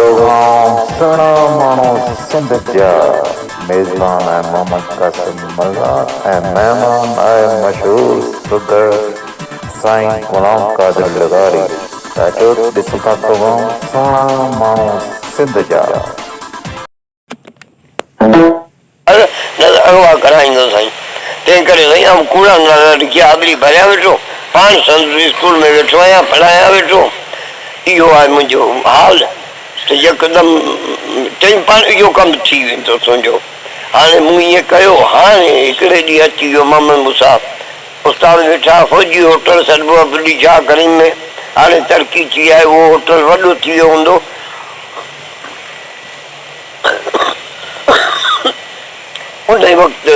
Programme سهڻا ماڻهو سنڌ جا ميزبان آهي محمد قاسم ملاح ۽ مهمان آهي مشهور سگهڙ سائين غلام قادر لغاري ته اچو ڏسون ٿا پروگرام سهڻا ماڻهو سنڌ جا. نه ته اغوا ڪرائيندو سائين. تنهن ڪري سائين آئون ڪوڙا نالا لکي حاضري ڀريان ويٺو، پاڻ سندس اسڪول ۾ ويٺو آهيان، پڙهايان ويٺو. اهو آهي منهنجو حال ته يڪدم چئين پاڻ اهو ڪم ٿي ويندو تنهنجو. هاڻي مون ائين ڪيو. هاڻي هڪڙي ڏينهن اچي ويو محمد موسيٰ استاد ويٺا، فوجي هوٽل سڏبو آهي بلي شاهه ڪريم ۾. هاڻي ترقي ٿي آهي، اهو هوٽل وڏو ٿي ويو هوندو. انهيء وقت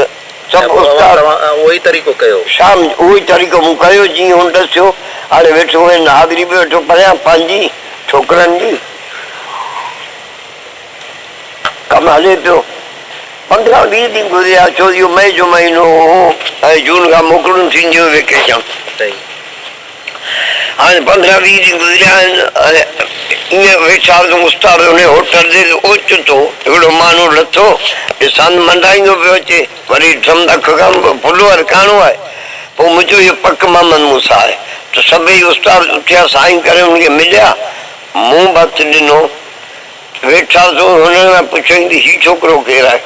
سڀ استاد. توهان اهو ئي طريقو ڪيو؟ شام اهو ئي طريقو مون ڪيو جيئن هن ڏسيو. هاڻي ويٺو هئين، حاضري به ويٺو پڙهيان پنهنجي ڇوڪرن جي. ڪم هلي پيو. 15 20 ڏينهن گذريا، ڇو اهو مئي جو مهينو هو ۽ جون کان موڪلون ٿينديون ويڪيشن. هاڻي 15 20 ڏينهن گذريا آهن ۽ ائين ويٺا هئاسون استاد انهي هوٽل تي ته اوچتو هڪڙو ماڻهو لٿو ته ساند منڊائيندو پيو اچي. وري ڏٺم ته اک کان ڦلو هرکاڻو آهي. پوء مون چيو اهو پڪ محمد موسيٰ آهي. ته سڀئي استاد اٿيا سائين ڪري ان کي مليا. مون به هٿ ڏنو. ويٺاسون هنن کان پڇيائين ته هي ڇوڪرو ڪير آهي؟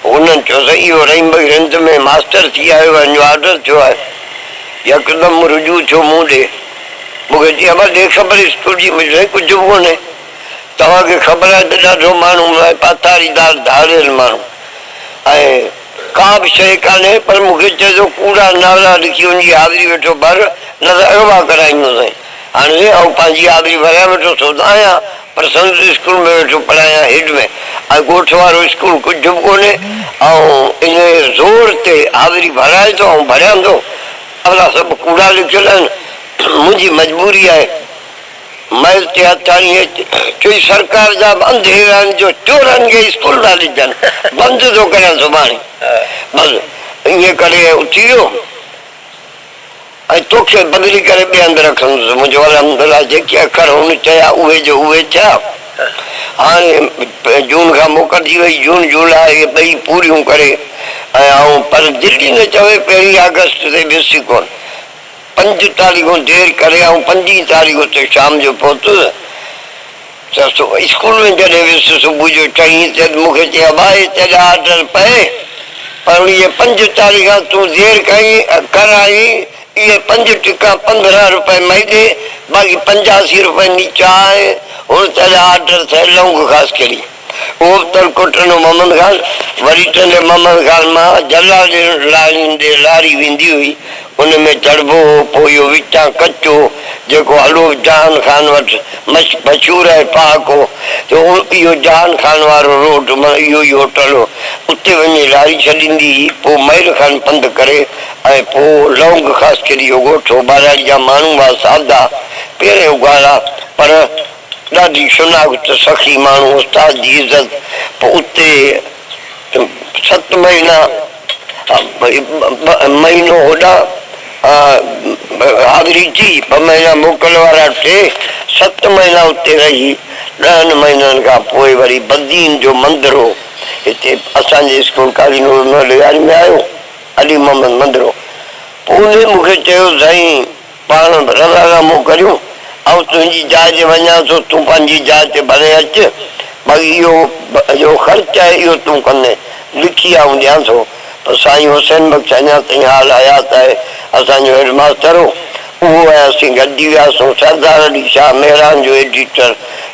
پوء هنن چيو سائين اهو رحيم بخش رند ۾ ماستر ٿي آيو آهي، هن جو آرڊر ٿيو آهي. يڪدم رجوع ٿيو مون ڏي. مون کي چيائين ابا ڏي خبر اسڪول جي. مون چيو سائين ڪجهه به ڪونهي. توهان کي خبر آهي ته ڏاڍو ماڻهو پاتاريدار ڌاڙيل ماڻهو ۽ ڪا به شيء ڪانهي پر مون کي چئي ٿو ڪوڙا نالا لکي هن جي حاضري ويٺو ڀر نه ته اغوا ڪرائيندوسانء. هاڻي سائين آئون پنهنجي حاضري ڀريان ويٺو سو ته آهيان پر سندس اسڪول ۾ ويٺو پڙهايان هيڊ ۾ ۽ ڳوٺ وارو اسڪول ڪجهه به ڪونهي آئون انهيء زور تي حاضري ڀرائي ٿو آئون ڀريان ٿو نالا سڀ ڪوڙا لکيل آهن منهنجي مجبوري آهي. مئل تي هٿ هڻي چئي سرڪار جا به انڌير آهن جو چورن کي اسڪول ٿا ڏجن بند ٿو ڪريان سڀاڻي بس ائين ڪري اٿي ويو ۽ توکي بدلي ڪري ٻئي هنڌ رکندس منهنجو الحمدلله جيڪي اکر هن چيا اهي جو اهي ٿيا هاڻي جون کان موڪل ٿي وئي جون جولاء اهي ٻئي پوريون ڪري ۽ آئون پر دل ئي نه چوي پهرين آگسٽ تي ويس ئي ڪونه پنج تاريخون دير ڪري آئون پنجين تاريخ اتي شام جو پهتس ته اسڪول ۾ جڏهن ويس صبح جو چئين تي مون کي چيائين ابا هي تيڏا آرڊر پئي پر اهي پنج تاريخان تون دير ڪئي ڪرائين اهي پنج ٽڪا 15 روپئي مئي ڏي باقي 85 روپئي نيچا آهن هن تيڏا آرڊر ٿئي لونگ خاص ڪري. اهو به تڙڪو ٽنڊو محمد خان، وري ٽنڊي محمد خان مان جلال لارين ڏي لاري ويندي هئي، ان ۾ چڙهبو هو، پوء اهو وچان ڪچو جيڪو هلو جهان خان وٽ مشهور آهي پهاڪو ته اهو جهان خان وارو روڊ معنيٰ اهو ئي هوٽل هو، اتي وڃي لاري ڇڏيندي هئي، پوء ميل کن پنڌ ڪري ۽ پوء لونگ خاصخيلي جو ڳوٺ هو، ٻهراڙي جا ماڻهو هئا سادا، پيرين اگهاڙا پر. ڏاڍي شناخت سخي ماڻهو استاد جي عزت پوء اتي ست مهينا مهينو هوڏانهن حاضري ٿي ٻه مهينا موڪل وارا ٽي ست مهينا اتي رهي 10 مهينن کان پوء وري بدين جو مندر هو هتي اسان جي اسڪول قاضي نور محمد لغاري ۾ آيو علي محمد مندرو پوء انهي مون کي چيو سائين پاڻ رضا نامو ڪريون، آئون تنهنجي جاء تي وڃان ٿو، تون پنهنجي جاء تي ڀلي اچ، باقي اهو جو خرچ آهي اهو تون ڪندين، لکي آئون ڏيان ٿو. پر سائين حسين بخش اڃا تائين حال حيات آهي، اسان جو هيڊ ماستر هو، اهو ۽ اسين گڏجي وياسون، سردار علي شاهه مهراڻ جو ايڊيٽر،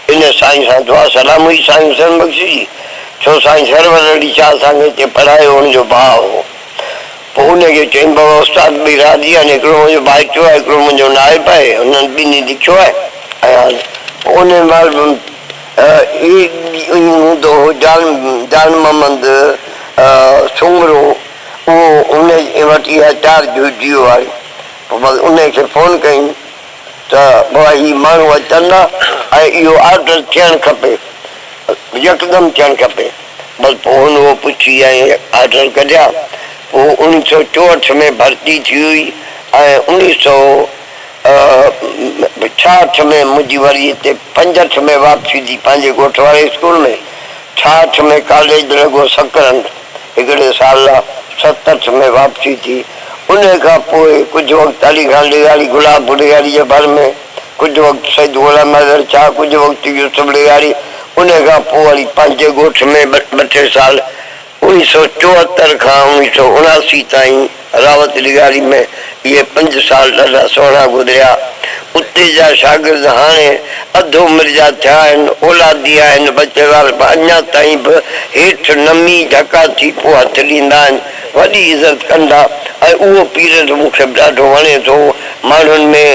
ان سائين سان دعا سلام هئي سائين حسين بخش جي، ڇو سائين سرور علي شاهه اسان کي هتي پڙهايو، هن جو ڀاء هو. پوء ان کي چيائين، بابا استاد ٻئي راضي آهن، هڪڙو منهنجو ڀائٽيو آهي، هڪڙو منهنجو نائب آهي، هنن ٻنهي لکيو آهي ۽ پوء ان مهل به هي هوندو هو جان جان محمد سومرو، اهو ان وٽ اها چارج هئي ڊي او واري، پوء بس ان کي فون ڪيائين ته بابا هي ماڻهو اچن ٿا ۽ اهو آرڊر ٿيڻ کپي، يڪدم ٿيڻ کپي. بس پوء هن اهو پڇي ۽ آرڊر ڪڍيا. پوء 1964 ۾ ڀرتي ٿي هئي ۽ ڇاهٺ ۾ منهنجي وري هتي پنجهٺ ۾ واپسي ٿي پنهنجي ڳوٺ واري اسڪول ۾. ڇاهٺ ۾ ڪاليج لڳو سڪرنڊ هڪڙي سال لا ستهٺ ۾ واپسي ٿي. انهي کان پوء ڪجهه وقت علي خان لغاري گلاب لغاري جي ڀر ۾، ڪجهه وقت سيد غلام حيدر شاهه، ڪجهه وقت يوسف لغاري، انهي کان پوء وري پنهنجي ڳوٺ ۾ ٻه ٽي سال اوڻيهه سؤ چوهتر کان اوڻيهه سؤ اڻاسي تائين راوت لغاري ۾ اهي پنج سال ڏاڍا سهڻا گذريا. اتي جا شاگرد هاڻي اڌ عمر جا ٿيا آهن، اولادي آهن، ٻچڙا به اڃا تائين به هيٺ نمي جهڪا ٿي پوء هٿ ڏيندا آهن، وڏي عزت ڪندا ۽ اهو پيريڊ مون کي به ڏاڍو وڻي ٿو. ماڻهن ۾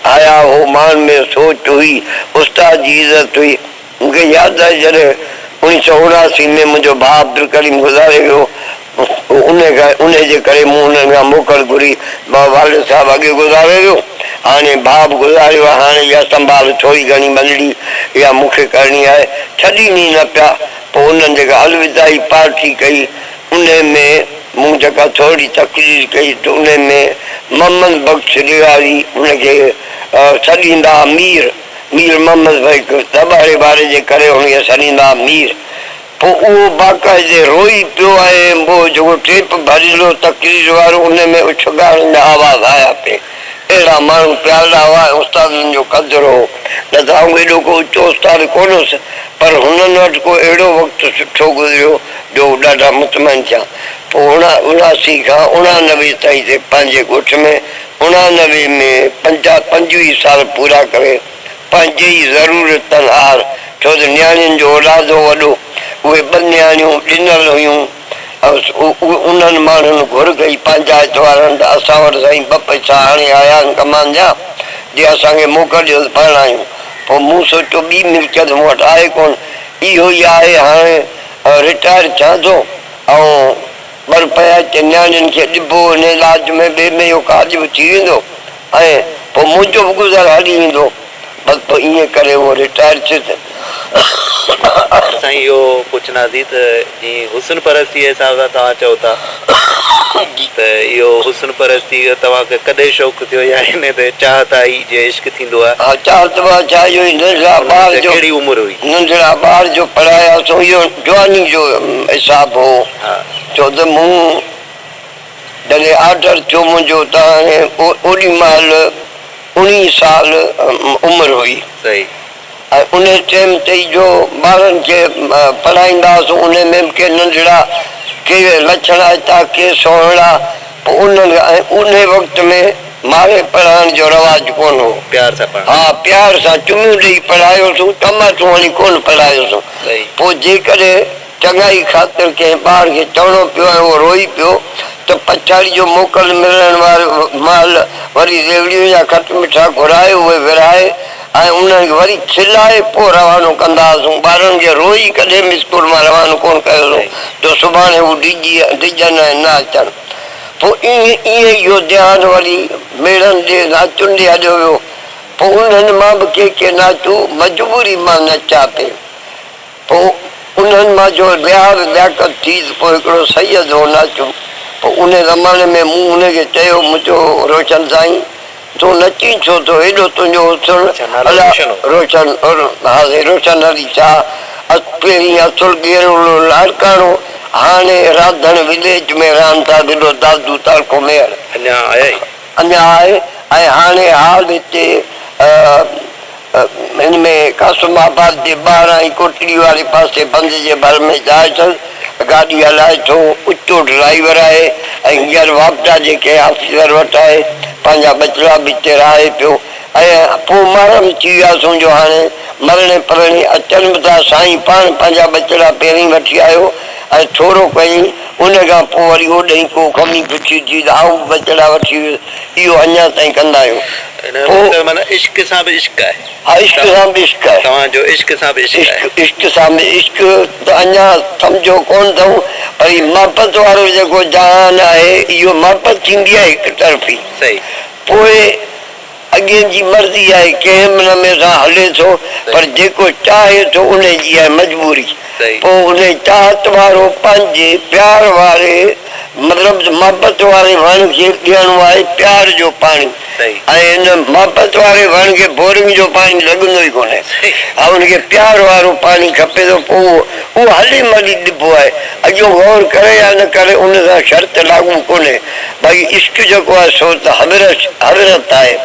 حياء هو، ماڻهن ۾ سوچ هئي، استاد جي عزت هئي. مون کي ياد آهي جڏهن اوڻيهه سؤ اڻاسي ۾ منهنجو ڀاء عبدالڪريم گذاري ويو، انهي جي ڪري مون انهن کان موڪل گهري، مان والد صاحب اڳي گذاري ويو، هاڻي ڀاء به گذاري ويو آهي، هاڻي اها سنڀال ٿوري گهڻي ٻنڙي اها مون کي ڪرڻي آهي، ڇڏين ئي نه پيا، پوء انهن جيڪا الوداعي پارٽي ڪئي، انهي ۾ مون جيڪا ٿورڙي تقرير ڪئي ته انهي ۾ محمد بخش لغاري ان کي سڏيندا مير، مير محمد بيگ دٻاڙي واري جي ڪري هن کي سڏيندا ها مير. پوء اهو باقاعدي روئي پيو ۽ پوء جيڪو ٽيپ ڀريل هو تقرير وارو ان ۾ اڇگاڻن جا آواز آيا پئي. اهڙا ماڻهو پيارڙا هئا ۽ استادن جو قدر هو. نه ته آئون ايڏو ڪو اچو استاد ڪونه هوس پر هنن وٽ ڪو اهڙو وقت سٺو گذريو جو هو ڏاڍا مطمئن ٿيا. پوء اڻاسي کان اڻانوي تائين تي پنهنجي ڳوٺ ۾ اڻانوي ۾ پنجاهه پنجويهه سال پورا ڪري پنهنجي ئي ضرورتن آهر، ڇو ته نياڻين جو اولاد هو وڏو، اهي ٻه نياڻيون ڏنل هيون، انهن ماڻهن گهر ڪئي پنچائت وارن ته اسان وٽ سائين ٻه پئسا هاڻي آيا آهن ڪمان جا، جي اسان کي موڪل ڏيو ته پرڻايون. پوء مون سوچيو ٻي ملڪيت مون وٽ آهي ڪونه، اهو ئي آهي هاڻي رٽائر ٿيان ٿو ۽ ٻه رپيا چئن نياڻين کي ڏبو، ان علاج ۾ ٻئي ۾ اهو ڪاڄ به ٿي ويندو ۽ پوء منهنجو به گذر هلي ويندو. بس پوء ائين ڪري اهو رٽائر ٿيس. سائين اهو پڇنداسين ته جي حسن پرستي جي حساب سان توهان چئو ٿا ته اهو حسن پرستي جو توهان کي ڪڏهن شوق ٿيو يا ان تي چاهت آئي جيئن عشق ٿيندو آهي. ها چاهت به ڇا اهو ئي ننڍڙا ٻار جو ڪهڙي عمر هئي؟ ننڍڙا ٻار جو پڙهاياسون اهو جواني جو حساب هو ڇو ته مون جڏهن آرڊر ٿيو منهنجو ته هاڻي اوڏي مهل اوڻيهه سال عمر هئي ۽ انهي ٽيم تي ئي جو ٻارن کي پڙهائيندا هئاسون انهي ۾ به ڪي ننڍڙا ڪي لڇڻائتا ڪي سهڻڙا پوء انهن ۽ انهي وقت ۾ ماري پڙهائڻ جو رواج ڪونه هو. پيار سان پڙهائڻ. ها پيار سان چميون ڏئي پڙهايوسون ٽماٽو هڻي ڪونه پڙهايوسون پوء جيڪڏهن چڱائي خاطر ڪنهن ٻار کي چوڻو پيو ۽ اهو روئي پيو ته پڇاڙي جو موڪل ملڻ واري مهل وري ريوڙيون يا کٽ مٺا گهرائي اهي ورهائي ۽ انهن کي وري کلائي پوء روانو ڪندا هئاسون. ٻارن کي روئي ڪڏهن به اسڪول مان روانو ڪونه ڪيوسون جو سڀاڻي هو ڊڄي ڊڄن ۽ نه اچن. پوء ائين ائين اهو ڌيان وري ميڙن ڏي ناچن ڏي هليو ويو. پوء انهن مان به ڪي ڪي ناچو مجبوري مان نچيا پئي. پوء انهن مان جو لحاظ لياقت ٿي ته پوء هڪڙو سيد هو ناچو. پوء انهي زماني ۾ مون ان کي چيو، مون چيو، روشن سائين، تون نچين ڇو ٿو؟ ايڏو تنهنجو حسن، الا روشن، ها سائين روشن علي شاهه، پهرين اصل ڳيرولو لاڙڪاڻو، هاڻي راڌڻ وليج ۾ رهن ٿا، ضلعو دادو، تعلقو ميهڙ. اڃا آهي؟ اڃا آهي ۽ هاڻي حال هتي هن ۾ قاسم آباد جي ٻاهران ئي ڪوٽڙي واري پاسي بند جي ڀر ۾ جاء اٿس. گاڏي هلائي ٿو. اچو ڊرائيور آهي ۽ هينئر واپڊا جي ڪنهن آفيسر وٽ آهي. پنهنجا ٻچڙا به هتي رهائي پيو ۽ پوء محرم ٿي وياسون جو هاڻي مرڻي پرڻي اچن به ٿا. سائين پاڻ پنهنجا ٻچڙا پهرين وٺي آيو ۽ ٿورو ڪيائين. ان کان پوء وري اوڏهين ڪو کمي پڇي ٿي ته آئون به ٻچڙا وٺي ويس. اهو اڃا تائين ڪندا آهيون. ان جو مطلب معنيٰ عشق سان به عشق آهي. ها عشق سان به عشق آهي. توهان جو عشق سان به عشق آهي. عشق سان به عشق ته اڃا سمجهيو ڪونه اٿئون پر هي محبت وارو جيڪو جهان آهي اهو محبت ٿيندي آهي هڪ طرفي. صحيح. پوء اڳين جي مرضي آهي ڪنهن به نموني سان هلي ٿو پر جيڪو چاهي ٿو انهي جي آهي مجبوري. صحيح. پوء انهي چاهت وارو پنهنجي پيار واري مطلب ته محبت واري وڻ کي ڏيڻو آهي پيار جو پاڻي ۽ ان محبت واري وڻ کي بورنگ جو پاڻي لڳندو ئي ڪونهي. ها ان کي پيار وارو پاڻي کپي ٿو پوء اهو اهو هلي ملي ڏبو آهي. اڳيون غور ڪري يا نه ڪري ان سان شرط لاڳو ڪونهي. باقي عشق جيڪو آهي سو ته حضرت حضرت آهي.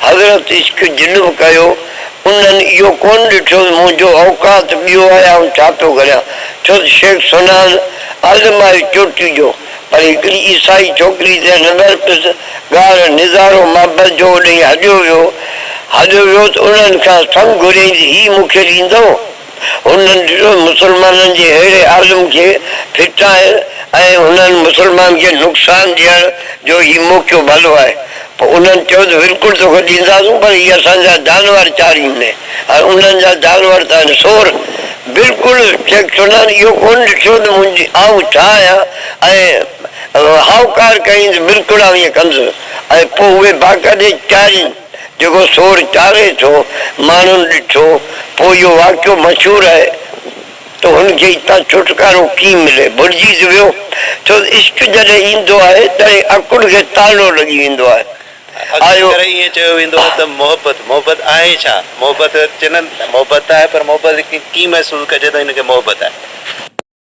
حضرت عشق جن به ڪيو انهن اهو ڪونه ڏٺو ته منهنجو اوقات ٻيو آهي آئون ڇا پيو ڪريان. ڇو ته شيخ سنان عالم آهي چوٽي جو پر هڪڙي عيسائي ڇوڪري تي نظر پيس ڳالهه نظارو محبت جو اوڏهين هليو ويو هليو ويو ته انهن کان سڱ گهريائين ته هي مون کي ڏيندؤ؟ هنن ڏٺو مسلمانن جي اهڙي عالم کي ڦٽائڻ ۽ هنن مسلمان کي نقصان ڏيڻ جو هي موقعو ڀلو آهي. پوء انهن چيو ته بلڪل توکي ڏينداسون پر هي اسان جا جانور چاريندين. هاڻي انهن جا جانور ته آهن سور. بلڪل شيخ سنان اهو ڪونه ڏٺو ته منهنجي آئون ڇا آهيان ۽ هائوڪار ڪيائين ته بلڪل آئون ائين ڪندس ۽ پوء اهي باقاعدي چارين. جيڪو سور چاري ٿو، ماڻهن ڏٺو، پوء اهو واقعو مشهور آهي ته هن کي اتان ڇوٽڪارو ڪيئن ملي؟ ڀلجي ته ويو، ڇو ته عشق جڏهن ايندو آهي، تڏهن عقل کي تالو لڳي ويندو آهي. اڪثر آيو. ڪري ائين چيو ويندو آهي ته محبت، محبت آهي ڇا؟ محبت چئن محبت ته آهي پر محبت ڪيئن محسوس ڪجي ته هن کي محبت آهي؟